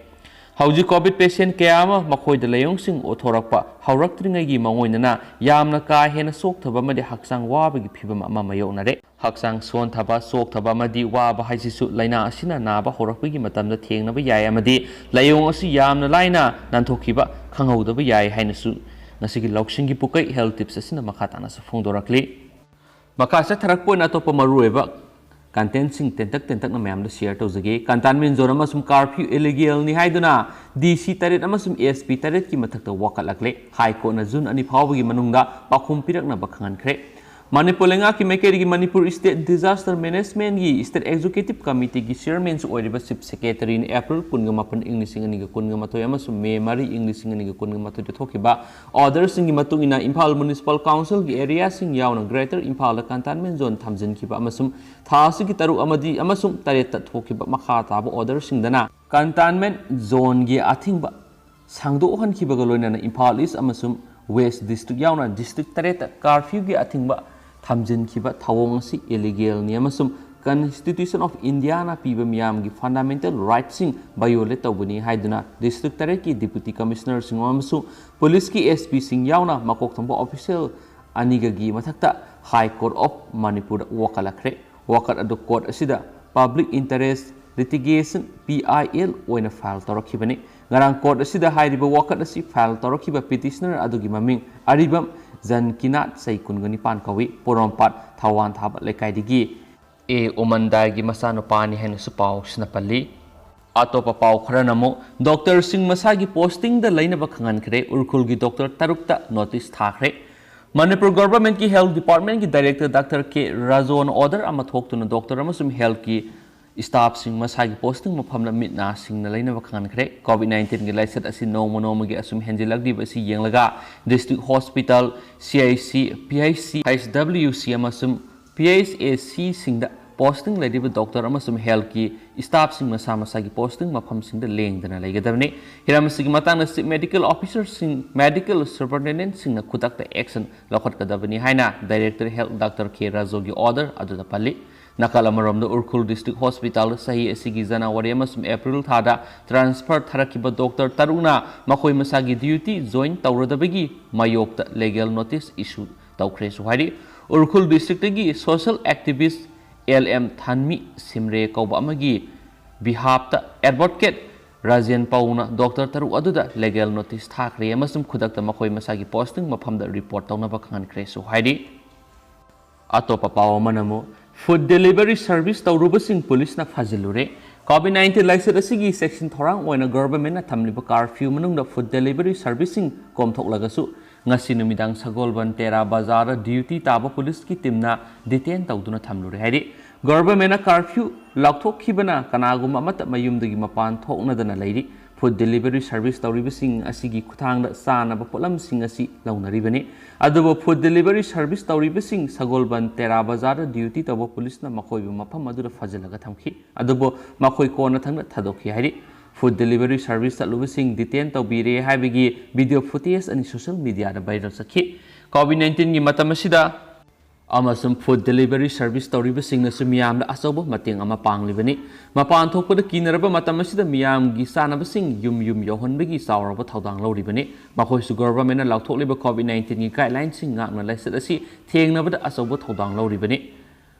ꯍꯧꯖꯤꯛ ꯀꯣꯚꯤꯗ ꯄꯦꯁꯦꯟꯠ ꯀꯌꯥ ꯑꯃ ꯃꯈꯣꯏꯗ ꯂꯥꯏꯑꯣꯡꯁꯤꯡ ꯎꯠꯊꯣꯔꯛꯄ ꯍꯧꯔꯛꯇ꯭ꯔꯤꯉꯩꯒꯤ ꯃꯑꯣꯡꯗꯅ ꯌꯥꯝꯅ ꯀꯥ ꯍꯦꯟꯅ ꯆꯣꯛꯊꯕ ꯑꯃꯗꯤ ꯍꯛꯆꯥꯡ ꯋꯥꯕꯒꯤ ꯐꯤꯚꯝ ꯑꯃ ꯃꯥꯌꯣꯛꯅꯔꯦ꯫ ꯍꯛꯆꯥꯡ ꯁꯣꯟꯊꯕ, ꯆꯣꯛꯊꯕ ꯑꯃꯗꯤ ꯋꯥꯕ ꯍꯥꯏꯁꯤꯁꯨ ꯂꯥꯏꯅꯥ ꯑꯁꯤꯅ ꯅꯥꯕ ꯍꯧꯔꯛꯄꯒꯤ ꯃꯇꯝꯗ ꯊꯦꯡꯅꯕ ꯌꯥꯏ ꯑꯃꯗꯤ ꯂꯥꯏꯑꯣꯡ ꯑꯁꯤ ꯌꯥꯝꯅ ꯂꯥꯏꯅ ꯅꯥꯟꯊꯣꯛꯈꯤꯕ ꯈꯪꯍꯧꯗꯕ ꯌꯥꯏ ꯍꯥꯏꯅꯁꯨ ꯉꯁꯤꯒꯤ ꯂꯧꯁꯤꯡꯒꯤ ꯄꯨꯀꯩ ꯍꯦꯜꯊ ꯇꯤꯞꯁ ꯑꯁꯤꯅ ꯃꯈꯥ ꯇꯥꯅꯁꯨ ꯐꯣꯡꯗꯣꯔꯛꯂꯤ꯫ ꯃꯈꯥ ꯆꯠꯊꯔꯛꯄ ꯑꯣꯏꯅ ꯑꯇꯣꯞꯄ ꯃꯔꯨꯑꯣꯏꯕ ꯀꯟꯇꯦꯟꯠꯁꯤꯡ ꯇꯦꯟꯇꯛ ꯇꯦꯟꯇꯛꯅ ꯃꯌꯥꯝꯗ ꯁꯤꯌꯔ ꯇꯧꯖꯒꯦ꯫ ꯀꯟꯇꯥꯟꯃꯦꯟ ꯖꯣꯟ ꯑꯃꯁꯨꯡ ꯀꯥꯔꯐ꯭ꯌꯨ ꯏꯂꯤꯒꯦꯜꯅꯤ ꯍꯥꯏꯗꯨꯅ ꯗꯤ ꯁꯤ ꯇꯔꯦꯠ ꯑꯃꯁꯨꯡ ꯑꯦꯁ ꯄꯤ ꯇꯔꯦꯠꯀꯤ ꯃꯊꯛꯇ ꯋꯥꯀꯠꯂꯛꯂꯦ꯫ ꯍꯥꯏ ꯀꯣꯔꯠꯅ ꯖꯨꯟ ꯑꯅꯤ ꯐꯥꯎꯕꯒꯤ ꯃꯅꯨꯡꯗ ꯄꯥꯎꯈꯨꯝ ꯄꯤꯔꯛꯅꯕ ꯈꯪꯍꯟꯈ꯭ꯔꯦ꯫ ꯃꯅꯤꯄꯨꯔ ꯂꯩꯉꯥꯛꯀꯤ ꯃꯥꯏꯀꯩꯗꯒꯤ ꯃꯅꯤꯄꯨꯔ ꯁ꯭ꯇꯦꯠ ꯗꯤꯖꯥꯁꯇꯔ ꯃꯦꯅꯦꯖꯃꯦꯟꯠꯒꯤ ꯁ꯭ꯇꯦꯠ ꯑꯦꯛꯖꯤꯀ꯭ꯌꯨꯇꯤꯕ ꯀꯃꯤꯇꯤꯒꯤ ꯆꯤꯌꯔꯃꯦꯟꯁꯨ ꯑꯣꯏꯔꯤꯕ ꯆꯤꯐ ꯁꯦꯀ꯭ꯔꯦꯇꯔꯤꯅ ꯑꯦꯄ꯭ꯔꯤꯜ ꯀꯨꯟꯒ ꯃꯥꯄꯟ, ꯏꯪ ꯂꯤꯁꯤꯡ ꯑꯅꯤꯒ ꯀꯨꯟꯒ ꯃꯥꯊꯣꯏ ꯑꯃꯁꯨꯡ ꯃꯦ ꯃꯔꯤ, ꯏꯪ ꯂꯤꯁꯤꯡ ꯑꯅꯤꯒ ꯀꯨꯟꯒ ꯃꯥꯊꯣꯏꯗ ꯊꯣꯛꯈꯤꯕ ꯑꯣꯔꯗꯔꯁꯤꯡꯒꯤ ꯃꯇꯨꯡ ꯏꯟꯅ ꯏꯝꯐꯥꯜ ꯃ꯭ꯌꯨꯅꯤꯁꯤꯄꯥꯜ ꯀꯥꯎꯟꯁꯤꯜꯒꯤ ꯑꯦꯔꯤꯌꯥꯁꯤꯡ ꯌꯥꯎꯅ ꯒ꯭ꯔꯦꯇꯔ ꯏꯝꯐꯥꯜꯗ ꯀꯟꯇꯥꯟꯃꯦꯟ ꯖꯣꯟ ꯊꯝꯖꯤꯟꯈꯤꯕ ꯑꯃꯁꯨꯡ ꯊꯥ ꯑꯁꯤꯒꯤ ꯇꯔꯨꯛ ꯑꯃꯗꯤ, ꯑꯃꯁꯨꯡ ꯇꯔꯦꯠꯇ ꯊꯣꯛꯈꯤꯕ ꯃꯈꯥ ꯇꯥꯕ ꯑꯣꯔꯗꯔꯁꯤꯡꯗꯅ ꯀꯟꯇꯥꯟꯃꯦꯟ ꯖꯣꯟꯒꯤ ꯑꯊꯤꯡꯕ ꯁꯥꯡꯗꯣꯛꯍꯟꯈꯤꯕꯒ ꯂꯣꯏꯅꯅ ꯏꯝꯐꯥꯜ ꯏꯁ ꯑꯃꯁꯨꯡ ꯋꯦꯁ ꯗꯤꯁꯇ꯭ꯔꯤꯛ ꯌꯥꯎꯅ ꯗꯤꯁꯇ꯭ꯔꯤꯛ ꯇꯔꯦꯠꯇ ꯀꯥꯔꯐ꯭ꯌꯨꯒꯤ ꯑꯊꯤꯡꯕ ꯊꯝꯖꯤꯟꯈꯤꯕ ꯊꯧꯑꯣꯡ ꯑꯁꯤ ꯏꯂꯤꯒꯦꯜꯅꯤ ꯑꯃꯁꯨꯡ Constitution of Indiaꯅ ꯄꯤꯕ ꯃꯤꯌꯥꯝꯒꯤ ꯐꯟꯗꯥꯃꯦꯟꯇꯦꯜ ꯔꯥꯏꯠꯁꯤꯡ ꯚꯥꯏꯑꯣꯂꯦꯠ ꯇꯧꯕꯅꯤ ꯍꯥꯏꯗꯨꯅ ꯗꯤꯁꯇ꯭ꯔꯤꯛ ꯇꯔꯦꯠꯀꯤ ꯗꯤꯄꯨꯇꯤ ꯀꯃꯤꯁꯅꯔꯁꯤꯡ ꯑꯃꯁꯨꯡ ꯄꯨꯂꯤꯁꯀꯤ ꯑꯦꯁ ꯄꯤꯁꯤꯡ ꯌꯥꯎꯅ ꯃꯀꯣꯛ ꯊꯣꯡꯕ ꯑꯣꯐꯤꯁꯤꯌꯦꯜ ꯑꯅꯤꯒꯒꯤ ꯃꯊꯛꯇ ꯍꯥꯏ ꯀꯣꯔꯠ ꯑꯣꯐ ꯃꯅꯤꯄꯨꯔꯗ ꯋꯥꯀꯠꯂꯛꯈ꯭ꯔꯦ꯫ ꯋꯥꯀꯠ ꯑꯗꯨ ꯀꯣꯔꯠ ꯑꯁꯤꯗ public interest litigation, P I L, ꯑꯣꯏꯅ ꯐꯥꯏꯜ ꯇꯧꯔꯛꯈꯤꯕꯅꯤ꯫ ꯉꯔꯥꯡ ꯀꯣꯔꯠ ꯑꯁꯤꯗ ꯍꯥꯏꯔꯤꯕ ꯋꯥꯀꯠ ꯑꯁꯤ ꯐꯥꯏꯜ ꯇꯧꯔꯛꯈꯤꯕ ꯄꯤꯇꯤꯁꯅꯔ ꯑꯗꯨꯒꯤ ꯃꯃꯤꯡ ꯑꯔꯤꯕꯝ ꯖꯟꯀꯤꯅꯥꯠ, ꯆꯍꯤ ꯀꯨꯟꯒ ꯅꯤꯄꯥꯟ ꯀꯧꯏ, ꯄꯣꯔꯣꯝꯄꯥꯠ ꯊꯧꯋꯥꯟ ꯊꯥꯕ ꯂꯩꯀꯥꯏꯗꯒꯤ ꯑꯦ ꯎꯃꯟꯗꯥꯏꯒꯤ ꯃꯆꯥꯅꯨꯄꯥꯅꯤ ꯍꯥꯏꯅꯁꯨ ꯄꯥꯎꯁꯤꯅ ꯄꯜꯂꯤ꯫ ꯑꯇꯣꯞꯄ ꯄꯥꯎ ꯈꯔꯅ ꯑꯃꯨꯛ ꯗꯣꯛꯇꯔꯁꯤꯡ ꯃꯁꯥꯒꯤ ꯄꯣꯁꯇꯤꯡꯗ ꯂꯩꯅꯕ ꯈꯪꯍꯟꯈ꯭ꯔꯦ꯫ ꯎꯔꯈꯨꯜꯒꯤ ꯗꯣꯛꯇꯔ ꯇꯔꯨꯛꯇ ꯅꯣꯇꯤꯁ ꯊꯥꯈ꯭ꯔꯦ꯫ ꯃꯅꯤꯄꯨꯔ ꯒꯣꯚꯔꯟꯃꯦꯟꯠꯀꯤ ꯍꯦꯜꯊ ꯗꯤꯄꯥꯔꯠꯃꯦꯟꯠꯀꯤ ꯗꯥꯏꯔꯦꯛꯇꯔ ꯗꯥꯛꯇꯔ ꯀꯦ ꯔꯥꯖꯣꯅ ꯑꯣꯔꯗꯔ ꯑꯃ ꯊꯣꯛꯇꯨꯅ ꯗꯣꯛꯇꯔ ꯑꯃꯁꯨꯡ ꯍꯦꯜꯊꯀꯤ ꯁ꯭ꯇꯥꯐꯁꯤꯡ ꯃꯁꯥꯒꯤ ꯄꯣꯁꯇꯤꯡ ꯃꯐꯝꯗ ꯃꯤꯠ ꯅꯥ ꯁꯤꯡꯅ ꯂꯩꯅꯕ ꯈꯪꯍꯟꯈ꯭ꯔꯦ꯫ ꯀꯣꯚꯤꯗ ꯅꯥꯏꯟꯇꯤꯟꯒꯤ ꯂꯥꯏꯆꯠ ꯑꯁꯤ ꯅꯣꯡꯃ ꯅꯣꯡꯃꯒꯤ ꯑꯁꯨꯝ ꯍꯦꯟꯖꯤꯜꯂꯛꯂꯤꯕ ꯑꯁꯤ ꯌꯦꯡꯂꯒ ꯗꯤꯁꯇ꯭ꯔꯤꯛ ꯍꯣꯁꯄꯤꯇꯥꯜ, ꯁꯤ H C, P H C, H W ꯁꯤ ꯑꯃꯁꯨꯡ ꯄꯤ ꯑꯩꯆ ꯑꯦ ꯁꯤꯁꯤꯡꯗ ꯄꯣꯁꯇꯤꯡ ꯂꯩꯔꯤꯕ ꯗꯣꯛꯇꯔ ꯑꯃꯁꯨꯡ ꯍꯦꯜꯊꯀꯤ ꯁ꯭ꯇꯥꯐꯁꯤꯡ ꯃꯁꯥ ꯃꯁꯥꯒꯤ ꯄꯣꯁꯇꯤꯡ ꯃꯐꯝꯁꯤꯡꯗ ꯂꯦꯡꯗꯅ ꯂꯩꯒꯗꯕꯅꯤ꯫ ꯍꯤꯔꯝ ꯑꯁꯤꯒꯤ ꯃꯇꯥꯡꯗ ꯆꯤꯐ ꯃꯦꯗꯤꯀꯦꯜ ꯑꯣꯐꯤꯁꯔꯁꯤꯡ, ꯃꯦꯗꯤꯀꯦꯜ ꯁꯨꯄꯔꯤꯟꯇꯦꯟꯗꯦꯟꯠꯁꯤꯡꯅ ꯈꯨꯗꯛꯇ ꯑꯦꯛꯁꯟ ꯂꯧꯈꯠꯀꯗꯕꯅꯤ ꯍꯥꯏꯅ ꯗꯥꯏꯔꯦꯛꯇꯔ ꯍꯦꯜꯊ ꯗꯥꯛꯇꯔ ꯀꯦ ꯔꯥꯖꯣꯒꯤ ꯑꯣꯔꯗꯔ ꯑꯗꯨꯗ ꯄꯜꯂꯤ꯫ ꯅꯥꯀꯜ ꯑꯃꯔꯣꯝꯗ ꯎꯔꯈꯨꯜ ꯗꯤꯁꯇ꯭ꯔꯤꯛ ꯍꯣꯁꯄꯤꯇꯥꯜꯗ ꯆꯍꯤ ꯑꯁꯤꯒꯤ ꯖꯅꯋꯥꯔꯤ ꯑꯃꯁꯨꯡ ꯑꯦꯄ꯭ꯔꯤꯜ ꯊꯥꯗ ꯇ꯭ꯔꯥꯟꯁꯐꯔ ꯊꯥꯔꯛꯈꯤꯕ ꯗꯣꯛꯇꯔ ꯇꯔꯨꯛꯅ ꯃꯈꯣꯏ ꯃꯁꯥꯒꯤ ꯗ꯭ꯌꯨꯇꯤ ꯖꯣꯏꯟ ꯇꯧꯔꯗꯕꯒꯤ ꯃꯥꯌꯣꯛꯇ ꯂꯤꯒꯦꯜ ꯅꯣꯇꯤꯁ ꯏꯁꯨ ꯇꯧꯈ꯭ꯔꯦꯁꯨ ꯍꯥꯏꯔꯤ꯫ ꯎꯔꯈꯨꯜ ꯗꯤꯁꯇ꯭ꯔꯤꯛꯇꯒꯤ ꯁꯣꯁꯤꯌꯦꯜ ꯑꯦꯛꯇꯤꯚꯤꯁ ꯑꯦꯜ ꯑꯦꯝ ꯊꯥꯟꯃꯤ ꯁꯤꯝꯔꯦ ꯀꯧꯕ ꯑꯃꯒꯤ ꯕꯤꯍꯥꯞꯇ ꯑꯦꯗꯚꯣꯀꯦꯠ ꯔꯥꯖꯦꯟ ꯄꯧꯅ ꯗꯣꯛꯇꯔ ꯇꯔꯨꯛ ꯑꯗꯨꯗ ꯂꯤꯒꯦꯜ ꯅꯣꯇꯤꯁ ꯊꯥꯈ꯭ꯔꯦ ꯑꯃꯁꯨꯡ ꯈꯨꯗꯛꯇ ꯃꯈꯣꯏ ꯃꯁꯥꯒꯤ ꯄꯣꯁꯇꯤꯡ ꯃꯐꯝꯗ ꯔꯤꯄꯣꯔꯠ ꯇꯧꯅꯕ ꯈꯪꯍꯟꯈ꯭ꯔꯦꯁꯨ ꯍꯥꯏꯔꯤ꯫ ꯑꯇꯣꯞꯄ ꯄꯥꯎ ꯑꯃꯅ ꯑꯃꯨꯛ ꯐꯨꯗ ꯗꯦꯂꯤꯚꯔꯤ ꯁꯔꯚꯤꯁ ꯇꯧꯔꯨꯕꯁꯤꯡ ꯄꯨꯂꯤꯁꯅ ꯐꯥꯖꯤꯜꯂꯨꯔꯦ꯫ ꯀꯣꯚꯤꯗ ꯅꯥꯏꯟꯇꯤꯟ ꯂꯥꯏꯆꯠ ꯑꯁꯤꯒꯤ ꯆꯦꯛꯁꯤꯟ ꯊꯧꯔꯥꯡ ꯑꯣꯏꯅ ꯒꯚꯔꯟꯃꯦꯟꯠꯅ ꯊꯝꯂꯤꯕ ꯀꯥꯔꯐ꯭ꯌꯨ ꯃꯅꯨꯡꯗ ꯐꯨꯗ ꯗꯦꯂꯤꯚꯔꯤ ꯁꯔꯚꯤꯁꯁꯤꯡ ꯀꯣꯝꯊꯣꯛꯂꯒꯁꯨ, ꯉꯁꯤ ꯅꯨꯃꯤꯗꯥꯡ ꯁꯒꯣꯜꯕꯟ ꯇꯦꯔꯥ ꯕꯖꯥꯔꯗ ꯗ꯭ꯌꯨꯇꯤ ꯇꯥꯕ ꯄꯨꯂꯤꯁꯀꯤ ꯇꯤꯝꯅ ꯗꯤꯇꯦꯟ ꯇꯧꯗꯨꯅ ꯊꯝꯂꯨꯔꯦ ꯍꯥꯏꯔꯤ꯫ ꯒꯚꯔꯟꯃꯦꯟꯠꯅ ꯀꯥꯔꯐ꯭ꯌꯨ ꯂꯥꯎꯊꯣꯛꯈꯤꯕꯅ ꯀꯅꯥꯒꯨꯝꯕ ꯑꯃꯠꯇ ꯃꯌꯨꯝꯗꯒꯤ ꯃꯄꯥꯟ ꯊꯣꯛꯅꯗꯅ ꯂꯩꯔꯤ꯫ ꯐꯨꯗ ꯗꯦꯂꯤꯚꯔꯤ ꯁꯔꯚꯤꯁ ꯇꯧꯔꯤꯕꯁꯤꯡ ꯑꯁꯤꯒꯤ ꯈꯨꯠꯊꯥꯡꯗ ꯆꯥꯅꯕ ꯄꯣꯠꯂꯝꯁꯤꯡ ꯑꯁꯤ ꯂꯧꯅꯔꯤꯕꯅꯤ꯫ ꯑꯗꯨꯕꯨ ꯐꯨꯗ ꯗꯦꯂꯤꯚꯔꯤ ꯁꯔꯚꯤꯁ ꯇꯧꯔꯤꯕꯁꯤꯡ ꯁꯒꯣꯜꯕꯟ ꯇꯦꯔꯥ ꯕꯖꯥꯔꯗ ꯗ꯭ꯌꯨꯇꯤ ꯇꯧꯕ ꯄꯨꯂꯤꯁꯅ ꯃꯈꯣꯏꯕꯨ ꯃꯐꯝ ꯑꯗꯨꯗ ꯐꯥꯖꯤꯜꯂꯒ ꯊꯝꯈꯤ꯫ ꯑꯗꯨꯕꯨ ꯃꯈꯣꯏ ꯀꯣꯟꯅꯊꯪꯗ ꯊꯥꯗꯣꯛꯈꯤ ꯍꯥꯏꯔꯤ꯫ ꯐꯨꯗ ꯗꯦꯂꯤꯚꯔꯤ ꯁꯔꯚꯤꯁ ꯆꯠꯂꯨꯕꯁꯤꯡ ꯗꯤꯇꯦꯟ ꯇꯧꯕꯤꯔꯦ ꯍꯥꯏꯕꯒꯤ ꯚꯤꯗꯤꯑꯣ ꯐꯨꯇꯦꯖ ꯑꯅꯤ ꯁꯣꯁꯤꯌꯦꯜ ꯃꯤꯗꯤꯌꯥꯗ ꯚꯥꯏꯔꯦꯜ ꯆꯠꯈꯤ꯫ ꯀꯣꯚꯤꯗ ꯅꯥꯏꯟꯇꯤꯟꯒꯤ ꯃꯇꯝ ꯑꯁꯤꯗ ꯑꯃꯁꯨꯡ food delivery service ꯇꯧꯔꯤꯕꯁꯤꯡꯅꯁꯨ ꯃꯤꯌꯥꯝꯗ ꯑꯆꯧꯕ ꯃꯇꯦꯡ ꯑꯃ ꯄꯥꯡꯂꯤꯕꯅꯤ꯫ ꯃꯄꯥꯟ ꯊꯣꯛꯄꯗ ꯀꯤꯅꯔꯕ ꯃꯇꯝ ꯑꯁꯤꯗ ꯃꯤꯌꯥꯝꯒꯤ ꯆꯥꯅꯕꯁꯤꯡ ꯌꯨꯝ ꯌꯨꯝ ꯌꯧꯍꯟꯕꯒꯤ ꯆꯥꯎꯔꯕ ꯊꯧꯗꯥꯡ ꯂꯧꯔꯤꯕꯅꯤ꯫ ꯃꯈꯣꯏꯁꯨ ꯒꯣꯚꯔꯟꯃꯦꯟꯠꯅ ꯂꯥꯎꯊꯣꯛꯂꯤꯕ COVID nineteenꯒꯤ guideline ꯁꯤꯡ ꯉꯥꯛꯅ ꯂꯩꯆꯠ ꯑꯁꯤ ꯊꯦꯡꯅꯕꯗ ꯑꯆꯧꯕ ꯊꯧꯗꯥꯡ ꯂꯧꯔꯤꯕꯅꯤ꯫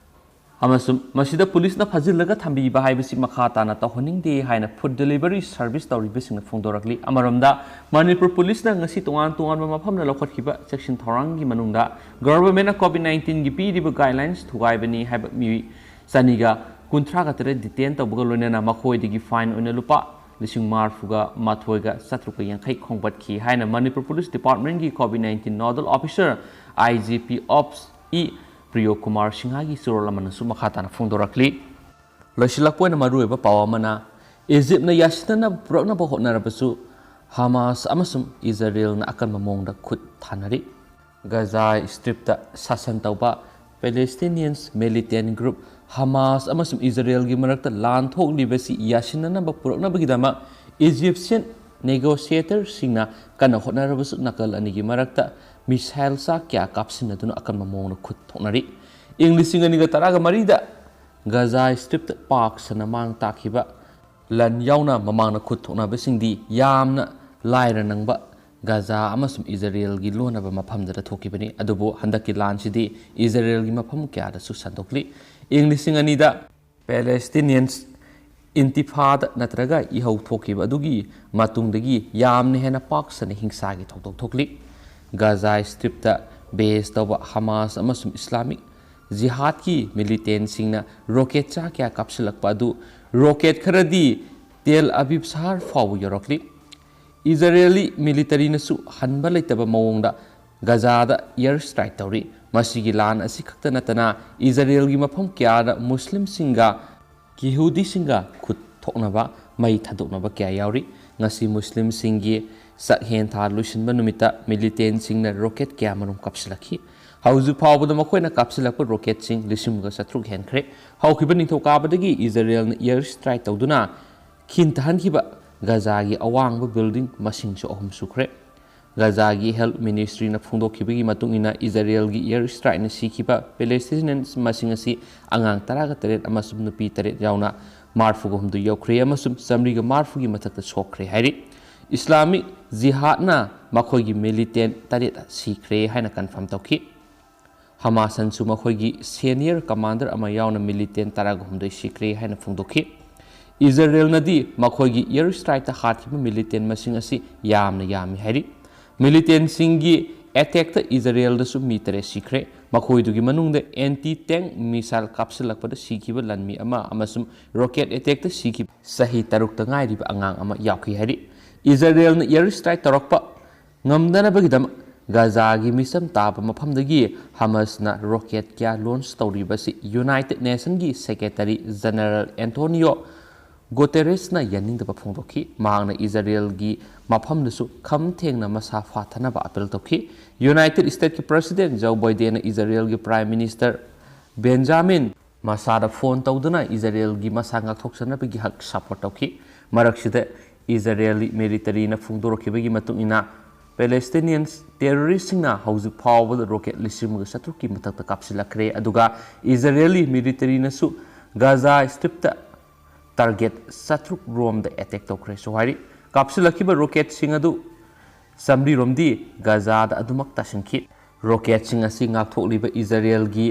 ꯑꯃꯁꯨꯡ ꯃꯁꯤꯗ ꯄꯨꯂꯤꯁꯅ ꯐꯥꯖꯤꯜꯂꯒ ꯊꯝꯕꯤꯕ ꯍꯥꯏꯕꯁꯤ ꯃꯈꯥ ꯇꯥꯅ ꯇꯧꯍꯟꯅꯤꯡꯗꯦ ꯍꯥꯏꯅ food delivery service ꯇꯧꯔꯤꯕꯁꯤꯡꯅ ꯐꯣꯡꯗꯣꯔꯛꯂꯤ꯫ ꯑꯃꯔꯣꯝꯗ, ꯃꯅꯤꯄꯨꯔ ꯄꯨꯂꯤꯁꯅ ꯉꯁꯤ ꯇꯣꯉꯥꯟ ꯇꯣꯉꯥꯟꯕ ꯃꯐꯝꯗ ꯂꯧꯈꯠꯈꯤꯕ ꯆꯦꯛꯁꯤꯟ ꯊꯧꯔꯥꯡꯒꯤ ꯃꯅꯨꯡꯗ ꯒꯣꯚꯔꯟꯃꯦꯟꯠꯅ COVID nineteenꯒꯤ ꯄꯤꯔꯤꯕ guidelines ꯊꯨꯒꯥꯏꯕꯅꯤ ꯍꯥꯏꯕ ꯃꯤꯑꯣꯏ ꯆꯅꯤꯒ ꯀꯨꯟꯊ꯭ꯔꯥꯒ ꯇꯔꯦꯠ detain ꯇꯧꯕꯒ ꯂꯣꯏꯅꯅ ꯃꯈꯣꯏꯗꯒꯤ fine ꯑꯣꯏꯅ ꯂꯨꯄꯥ ꯂꯤꯁꯤꯡ ꯃꯔꯤꯐꯨꯒ ꯃꯥꯊꯣꯏꯒ ꯆꯥꯇ꯭ꯔꯨꯛꯀ ꯌꯥꯡꯈꯩ ꯈꯣꯝꯒꯠꯈꯤ ꯍꯥꯏꯅ ꯃꯅꯤꯄꯨꯔ ꯄꯨꯂꯤꯁ ꯗꯤꯄꯥꯔꯠꯃꯦꯟꯠꯀꯤ COVID nineteen nodal officer, IGP Ops E Priyo Kumar ꯁꯤꯡꯍꯒꯤ ꯆꯦꯔꯣꯜ ꯑꯃꯅꯁꯨ ꯃꯈꯥ ꯇꯥꯅ ꯐꯣꯡꯗꯣꯔꯛꯂꯤ꯫ ꯂꯣꯏꯁꯤꯜꯂꯛꯄ ꯑꯣꯏꯅ ꯃꯔꯨꯑꯣꯏꯕ ꯄꯥꯎ ꯑꯃꯅ, ꯏꯖꯤꯞꯅ ꯌꯥꯁꯤꯟꯅꯅꯕ ꯄꯨꯔꯛꯅꯕ ꯍꯣꯠꯅꯔꯕꯁꯨ ꯍꯃꯥꯁ ꯑꯃꯁꯨꯡ ꯏꯖꯔꯦꯜꯅ ꯑꯀꯟꯕ ꯃꯑꯣꯡꯗ ꯈꯨꯠ ꯊꯥꯅꯔꯤ꯫ ꯒꯖꯥ ꯁ꯭ꯇ꯭ꯔꯤꯞꯇ ꯁꯥꯁꯟ ꯇꯧꯕ Palestinians militant group ꯍꯃꯥꯁ ꯑꯃꯁꯨꯡ ꯏꯖꯔꯦꯜꯒꯤ ꯃꯔꯛꯇ ꯂꯥꯟ ꯊꯣꯛꯂꯤꯕꯁꯤ ꯌꯥꯁꯤꯟꯅꯅꯕ ꯄꯨꯔꯛꯅꯕꯒꯤꯗꯃꯛ Egyptian negotiatorꯁꯤꯡꯅ ꯀꯟꯅ ꯍꯣꯠꯅꯔꯕꯁꯨ ꯅꯥꯀꯜ ꯑꯅꯤꯒꯤ ꯃꯔꯛꯇ missile ꯆꯥꯛ ꯀꯌꯥ ꯀꯥꯞꯁꯤꯟꯅꯗꯨꯅ ꯑꯀꯟꯕ ꯃꯑꯣꯡꯗ ꯈꯨꯠ ꯊꯣꯛꯅꯔꯤ꯫ ꯏꯪ ꯂꯤꯁꯤꯡ ꯑꯅꯤꯒ ꯇꯔꯥꯒ ꯃꯔꯤꯗ ꯒꯖꯥ ꯁ꯭ꯇ꯭ꯔꯤꯞꯇ ꯄꯥꯛ ꯁꯟꯅ ꯃꯥꯡ ꯇꯥꯛꯈꯤꯕ ꯂꯟ ꯌꯥꯎꯅ ꯃꯃꯥꯡꯗ ꯈꯨꯠ ꯊꯣꯛꯅꯕꯁꯤꯡꯗꯤ ꯌꯥꯝꯅ ꯂꯥꯏꯔ ꯅꯪꯕ ꯒꯖꯥ ꯑꯃꯁꯨꯡ ꯏꯖꯔꯦꯜꯒꯤ ꯂꯣꯟꯅꯕ ꯃꯐꯝꯗꯨꯗ ꯊꯣꯛꯈꯤꯕꯅꯤ꯫ ꯑꯗꯨꯕꯨ ꯍꯟꯗꯛꯀꯤ ꯂꯥꯟꯁꯤꯗꯤ ꯏꯖꯔꯦꯜꯒꯤ ꯃꯐꯝ ꯀꯌꯥꯗꯁꯨ ꯁꯟꯗꯣꯛꯂꯤ꯫ ꯏꯪ ꯂꯤꯁꯤꯡ ꯑꯅꯤꯗ Palestinians intifada ꯅꯠꯇ꯭ꯔꯒ ꯏꯍꯧ ꯊꯣꯛꯈꯤꯕ ꯑꯗꯨꯒꯤ ꯃꯇꯨꯡꯗꯒꯤ ꯌꯥꯝꯅ ꯍꯦꯟꯅ ꯄꯥꯛ ꯁꯟꯅ ꯍꯤꯡꯁꯥꯒꯤ ꯊꯧꯗꯣꯛ ꯊꯣꯛꯂꯤ꯫ ꯒꯖꯥ ꯁ꯭ꯇ꯭ꯔꯤꯞꯇ base ꯇꯧꯕ ꯍꯃꯥꯁ ꯑꯃꯁꯨꯡ ꯏꯁꯂꯥꯃꯤꯛ ꯖꯤꯍꯥꯗꯀꯤ militantꯁꯤꯡꯅ rocket ꯆꯥꯛ ꯀꯌꯥ ꯀꯥꯞꯁꯤꯜꯂꯛꯄ ꯑꯗꯨ rocket ꯈꯔꯗꯤ ꯇꯦꯜ ꯑꯕꯤꯕ ꯁꯍꯔ ꯐꯥꯎꯕ ꯌꯧꯔꯛꯂꯤ꯫ ꯏꯖꯔꯦꯂꯤ militaryꯅꯁꯨ ꯍꯟꯕ ꯂꯩꯇꯕ ꯃꯑꯣꯡꯗ ꯒꯖꯥꯗ air strike ꯇꯧꯔꯤ꯫ ꯃꯁꯤꯒꯤ ꯂꯥꯟ ꯑꯁꯤ ꯈꯛꯇ ꯅꯠꯇꯅ ꯏꯖꯔꯦꯜꯒꯤ ꯃꯐꯝ ꯀꯌꯥꯗ ꯃꯨꯁꯂꯤꯝꯁꯤꯡꯒ ꯌꯤꯍꯨꯗꯤꯁꯤꯡꯒ ꯈꯨꯠ ꯊꯣꯛꯅꯕ, ꯃꯩ ꯊꯥꯗꯣꯛꯅꯕ ꯀꯌꯥ ꯌꯥꯎꯔꯤ꯫ ꯉꯁꯤ ꯃꯨꯁꯂꯤꯝꯁꯤꯡꯒꯤ ꯆꯥꯛꯍꯦꯟ ꯊꯥ ꯂꯣꯏꯁꯤꯟꯕ ꯅꯨꯃꯤꯠꯇ militantꯁꯤꯡꯅ rocket ꯀꯌꯥ ꯃꯔꯨꯝ ꯀꯥꯞꯁꯤꯜꯂꯛꯈꯤ꯫ ꯍꯧꯖꯤꯛ ꯐꯥꯎꯕꯗ ꯃꯈꯣꯏꯅ ꯀꯥꯞꯁꯤꯜꯂꯛꯄ rocketꯁꯤꯡ ꯂꯤꯁꯤꯡ ꯑꯃꯒ ꯆꯥꯇ꯭ꯔꯨꯛ ꯍꯦꯟꯈ꯭ꯔꯦ꯫ ꯍꯧꯈꯤꯕ ꯅꯤꯡꯊꯧꯀꯥꯕꯗꯒꯤ ꯏꯖꯔꯦꯜꯅ air strike ꯇꯧꯗꯨꯅ ꯈꯤꯟꯊꯍꯟꯈꯤꯕ ꯒꯖꯥꯒꯤ ꯑꯋꯥꯡꯕ building ꯃꯁꯤꯡꯁꯨ ꯑꯍꯨꯝ ꯁꯨꯈ꯭ꯔꯦ꯫ ꯒꯖꯥꯒꯤ ꯍꯦꯜꯊ ꯃꯤꯅꯤꯁꯇ꯭ꯔꯤꯅ ꯐꯣꯡꯗꯣꯛꯈꯤꯕꯒꯤ ꯃꯇꯨꯡ ꯏꯟꯅ, ꯏꯖꯔꯦꯜꯒꯤ ꯑꯦꯌꯔ ꯁ꯭ꯇ꯭ꯔꯥꯏꯛꯅ ꯁꯤꯈꯤꯕ ꯄꯦꯂꯦꯁꯇꯤꯅꯤꯌꯟꯁ ꯃꯁꯤꯡ ꯑꯁꯤ ꯑꯉꯥꯡ ꯇꯔꯥꯒ ꯇꯔꯦꯠ ꯑꯃꯁꯨꯡ ꯅꯨꯄꯤ ꯇꯔꯦꯠ ꯌꯥꯎꯅ ꯃꯔꯤꯐꯨꯒ ꯍꯨꯝꯗꯣꯏ ꯌꯧꯈ꯭ꯔꯦ ꯑꯃꯁꯨꯡ ꯆꯥꯃꯔꯤꯒ ꯃꯔꯤꯐꯨꯒꯤ ꯃꯊꯛꯇ ꯁꯣꯛꯈ꯭ꯔꯦ ꯍꯥꯏꯔꯤ꯫ ꯏꯁꯂꯥꯃꯤꯛ ꯖꯤꯍꯥꯗꯅ ꯃꯈꯣꯏꯒꯤ ꯃꯤꯂꯤꯇꯦꯟ ꯇꯔꯦꯠ ꯁꯤꯈ꯭ꯔꯦ ꯍꯥꯏꯅ ꯀꯟꯐꯥꯔꯝ ꯇꯧꯈꯤ꯫ ꯍꯃꯥꯁꯟꯁꯨ ꯃꯈꯣꯏꯒꯤ ꯁꯦꯅꯤꯌꯔ ꯀꯃꯥꯟꯗꯔ ꯑꯃ ꯌꯥꯎꯅ ꯃꯤꯂꯤꯇꯦꯟ ꯇꯔꯥꯒ ꯍꯨꯝꯗꯣꯏ ꯁꯤꯈ꯭ꯔꯦ ꯍꯥꯏꯅ ꯐꯣꯡꯗꯣꯛꯈꯤ꯫ ꯏꯖꯔꯦꯜꯅꯗꯤ ꯃꯈꯣꯏꯒꯤ ꯑꯦꯌꯔ ꯁ꯭ꯇ꯭ꯔꯥꯏꯛꯇ ꯍꯥꯠꯈꯤꯕ ꯃꯤꯂꯤꯇꯦꯟ ꯃꯁꯤꯡ ꯑꯁꯤ ꯌꯥꯝꯅ ꯌꯥꯝꯃꯤ ꯍꯥꯏꯔꯤ꯫ ꯃꯤꯂꯤꯇꯦꯟꯁꯤꯡꯒꯤ ꯑꯦꯇꯦꯛꯇ ꯏꯖꯔꯦꯜꯗꯁꯨ ꯃꯤ ꯇꯔꯦꯠ ꯁꯤꯈ꯭ꯔꯦ꯫ ꯃꯈꯣꯏꯗꯨꯒꯤ ꯃꯅꯨꯡꯗ ꯑꯦꯟꯇꯤ ꯇꯦꯡ ꯃꯤꯁꯥꯏꯜ ꯀꯥꯞꯁꯤꯜꯂꯛꯄꯗ ꯁꯤꯈꯤꯕ ꯂꯥꯟꯃꯤ ꯑꯃ ꯑꯃꯁꯨꯡ ꯔꯣꯀꯦꯠ ꯑꯦꯇꯦꯛꯇ ꯁꯤꯈꯤꯕ ꯆꯍꯤ ꯇꯔꯨꯛꯇ ꯉꯥꯏꯔꯤꯕ ꯑꯉꯥꯡ ꯑꯃ ꯌꯥꯎꯈꯤ ꯍꯥꯏꯔꯤ꯫ ꯏꯖꯔꯦꯜꯅ ꯑꯦꯌꯔ ꯁ꯭ꯇ꯭ꯔꯥꯏꯛ ꯇꯧꯔꯛꯄ ꯉꯝꯗꯅꯕꯒꯤꯗꯃꯛ ꯒꯥꯖꯥꯒꯤ ꯃꯤꯆꯝ ꯇꯥꯕ ꯃꯐꯝꯗꯒꯤ ꯍꯃꯥꯁꯅ ꯔꯣꯀꯦꯠ ꯀꯌꯥ launch ꯇꯧꯔꯤꯕꯁꯤ United ꯅꯦꯁꯟꯒꯤ secretary general Antonio ꯒꯣꯇꯦꯔꯦꯁꯅ ꯌꯥꯅꯤꯡꯗꯕ ꯐꯣꯡꯗꯣꯛꯈꯤ꯫ ꯃꯍꯥꯛꯅ ꯏꯖꯔꯦꯜꯒꯤ ꯃꯐꯝꯗꯁꯨ ꯈꯝ ꯊꯦꯡꯅ ꯃꯁꯥ ꯐꯥꯊꯅꯕ ꯑꯥꯄꯤꯜ ꯇꯧꯈꯤ꯫ ꯌꯨꯅꯥꯏꯇꯦꯗ ꯁ꯭ꯇꯦꯠꯀꯤ ꯄ꯭ꯔꯦꯁꯤꯗꯦꯟꯠ ꯖꯣ ꯕꯥꯏꯗꯦꯟꯅ ꯏꯖꯔꯦꯜꯒꯤ ꯄ꯭ꯔꯥꯏꯝ ꯃꯤꯅꯤꯁꯇꯔ ꯕꯦꯟꯖꯥꯃꯤꯟ ꯃꯁꯥꯗ ꯐꯣꯟ ꯇꯧꯗꯨꯅ ꯏꯖꯔꯦꯜꯒꯤ ꯃꯁꯥ ꯉꯥꯛꯊꯣꯛꯆꯅꯕꯒꯤ ꯍꯛ ꯁꯄꯣꯔꯠ ꯇꯧꯈꯤ꯫ ꯃꯔꯛꯁꯤꯗ, ꯏꯖꯔꯦꯜꯂꯤ ꯃꯤꯂꯤꯇꯔꯤꯅ ꯐꯣꯡꯗꯣꯔꯛꯈꯤꯕꯒꯤ ꯃꯇꯨꯡ ꯏꯟꯅ, ꯄꯦꯂꯦꯁꯇꯤꯅꯤꯌꯟꯁ ꯇꯦꯔꯣꯔꯤꯁ꯭ꯠꯁꯤꯡꯅ ꯍꯧꯖꯤꯛ ꯐꯥꯎꯕꯗ ꯔꯣꯀꯦꯠ ꯂꯤꯁꯤꯡ ꯑꯃꯒ ꯆꯥꯇ꯭ꯔꯨꯛꯀꯤ ꯃꯊꯛꯇ ꯀꯥꯞꯁꯤꯜꯂꯛꯈ꯭ꯔꯦ꯫ ꯑꯗꯨꯒ ꯏꯖꯔꯦꯜꯂꯤ ꯃꯤꯂꯤꯇꯔꯤꯅꯁꯨ ꯒꯥꯖꯥ ꯁ꯭ꯇ꯭ꯔꯤꯞꯇ ꯇꯥꯔꯒꯦꯠ ꯆꯥꯇ꯭ꯔꯨꯛ ꯔꯣꯝꯗ ꯑꯦꯇꯦꯛ ꯇꯧꯈ꯭ꯔꯦꯁꯨ ꯍꯥꯏꯔꯤ꯫ ꯀꯥꯞꯁꯤꯜꯂꯛꯈꯤꯕ ꯔꯣꯀꯦꯠꯁꯤꯡ ꯑꯗꯨ ꯆꯥꯃꯔꯤ ꯔꯣꯝꯗꯤ ꯒꯥꯖꯥꯗ ꯑꯗꯨꯃꯛ ꯇꯥꯁꯤꯟꯈꯤ꯫ ꯔꯣꯀꯦꯠꯁꯤꯡ ꯑꯁꯤ ꯉꯥꯛꯊꯣꯛꯂꯤꯕ ꯏꯖꯔꯦꯜꯒꯤ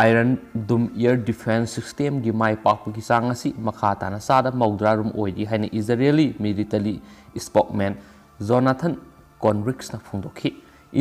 ꯑꯥꯏꯔꯟ ꯗꯨꯝ ꯑꯦꯌꯔ ꯗꯤꯐꯦꯟꯁ ꯁꯤꯁꯇꯦꯝꯒꯤ ꯃꯥꯏ ꯄꯥꯛꯄꯒꯤ ꯆꯥꯡ ꯑꯁꯤ ꯃꯈꯥ ꯇꯥꯅ ꯆꯥꯗ ꯃꯧꯗ꯭ꯔꯥ ꯔꯣꯝ ꯑꯣꯏꯔꯤ ꯍꯥꯏꯅ ꯏꯖꯔꯦꯜꯂꯤ ꯃꯤꯂꯤꯇꯔꯤ ꯁ꯭ꯄꯣꯛꯃꯦꯟ ꯖꯣꯅꯥꯊꯟ ꯀꯣꯟꯔꯤꯛꯁꯅ ꯐꯣꯡꯗꯣꯛꯈꯤ꯫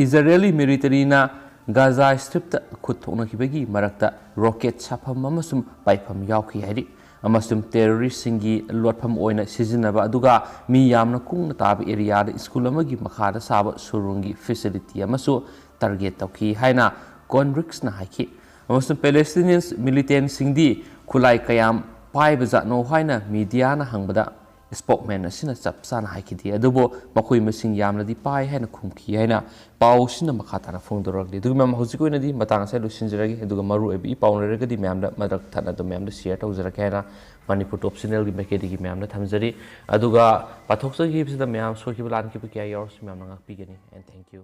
ꯏꯖꯔꯦꯜꯂꯤ ꯃꯤꯂꯤꯇꯔꯤꯅ ꯒꯥꯖꯥ ꯁ꯭ꯇ꯭ꯔꯤꯞꯇ ꯈꯨꯠ ꯊꯣꯛꯅꯈꯤꯕꯒꯤ ꯃꯔꯛꯇ ꯔꯣꯀꯦꯠ ꯁꯥꯐꯝ ꯑꯃꯁꯨꯡ ꯄꯥꯏꯐꯝ ꯌꯥꯎꯈꯤ ꯍꯥꯏꯔꯤ, ꯑꯃꯁꯨꯡ ꯇꯦꯔꯣꯔꯤꯁ꯭ꯠꯁꯤꯡꯒꯤ ꯂꯣꯠꯐꯝ ꯑꯣꯏꯅ ꯁꯤꯖꯤꯟꯅꯕ ꯑꯗꯨꯒ ꯃꯤ ꯌꯥꯝꯅ ꯀꯨꯡꯅ ꯇꯥꯕ ꯑꯦꯔꯤꯌꯥꯗ ꯁ꯭ꯀꯨꯜ ꯑꯃꯒꯤ ꯃꯈꯥꯗ ꯁꯥꯕ ꯁꯨꯔꯨꯡꯒꯤ ꯐꯦꯁꯤꯂꯤꯇꯤ ꯑꯃꯁꯨ ꯇꯥꯔꯒꯦꯠ ꯇꯧꯈꯤ ꯍꯥꯏꯅ ꯀꯣꯟꯔꯤꯛꯁꯅ ꯍꯥꯏꯈꯤ꯫ ꯑꯃꯁꯨꯡ ꯄꯦꯂꯦꯁꯇꯤꯅꯤꯌꯟ ꯃꯤꯂꯤꯇꯦꯟꯁꯤꯡꯗꯤ ꯈꯨꯠꯂꯥꯏ ꯀꯌꯥꯝ ꯄꯥꯏꯕꯖꯥꯠꯅꯣ ꯍꯥꯏꯅ ꯃꯤꯗꯤꯌꯥꯅ ꯍꯪꯕꯗ, ꯁ꯭ꯄꯣꯛꯃꯦꯟ ꯑꯁꯤꯅ ꯆꯞ ꯆꯥꯅ ꯍꯥꯏꯈꯤꯗꯦ꯫ ꯑꯗꯨꯕꯨ ꯃꯈꯣꯏ ꯃꯁꯤꯡ ꯌꯥꯝꯅꯗꯤ ꯄꯥꯏ ꯍꯥꯏꯅ ꯈꯨꯝꯈꯤ ꯍꯥꯏꯅ ꯄꯥꯎꯁꯤꯅ ꯃꯈꯥ ꯇꯥꯅ ꯐꯣꯡꯗꯣꯔꯛꯂꯤ꯫ ꯑꯗꯨꯒ ꯃꯦꯝ, ꯍꯧꯖꯤꯛꯀꯤ ꯑꯣꯏꯅꯗꯤ ꯃꯇꯥꯡ ꯑꯁꯤꯗ ꯂꯣꯏꯁꯤꯟꯖꯔꯒꯦ꯫ ꯑꯗꯨꯒ ꯃꯔꯨꯑꯣꯏꯕ ꯏ ꯄꯥꯎ ꯂꯩꯔꯒꯗꯤ ꯃꯌꯥꯝꯗ ꯃꯔꯛ ꯊꯠꯅ ꯑꯗꯨꯝ ꯃꯌꯥꯝꯗ ꯁꯤꯌꯔ ꯇꯧꯖꯔꯛꯀꯦ ꯍꯥꯏꯅ ꯃꯅꯤꯄꯨꯔ ꯇꯣꯞ ꯆꯦꯅꯦꯜꯒꯤ ꯃꯥꯏꯀꯩꯗꯒꯤ ꯃꯌꯥꯝꯗ ꯊꯝꯖꯔꯤ꯫ ꯑꯗꯨꯒ ꯄꯥꯊꯣꯛꯆꯈꯤꯕꯁꯤꯗ ꯃꯌꯥꯝ ꯁꯣꯏꯈꯤꯕ ꯂꯥꯟꯈꯤꯕ ꯀꯌꯥ ꯌꯥꯎꯔꯁꯨ ꯃꯌꯥꯝꯅ ꯉꯥꯛꯄꯤꯒꯅꯤ꯫ And thank you꯫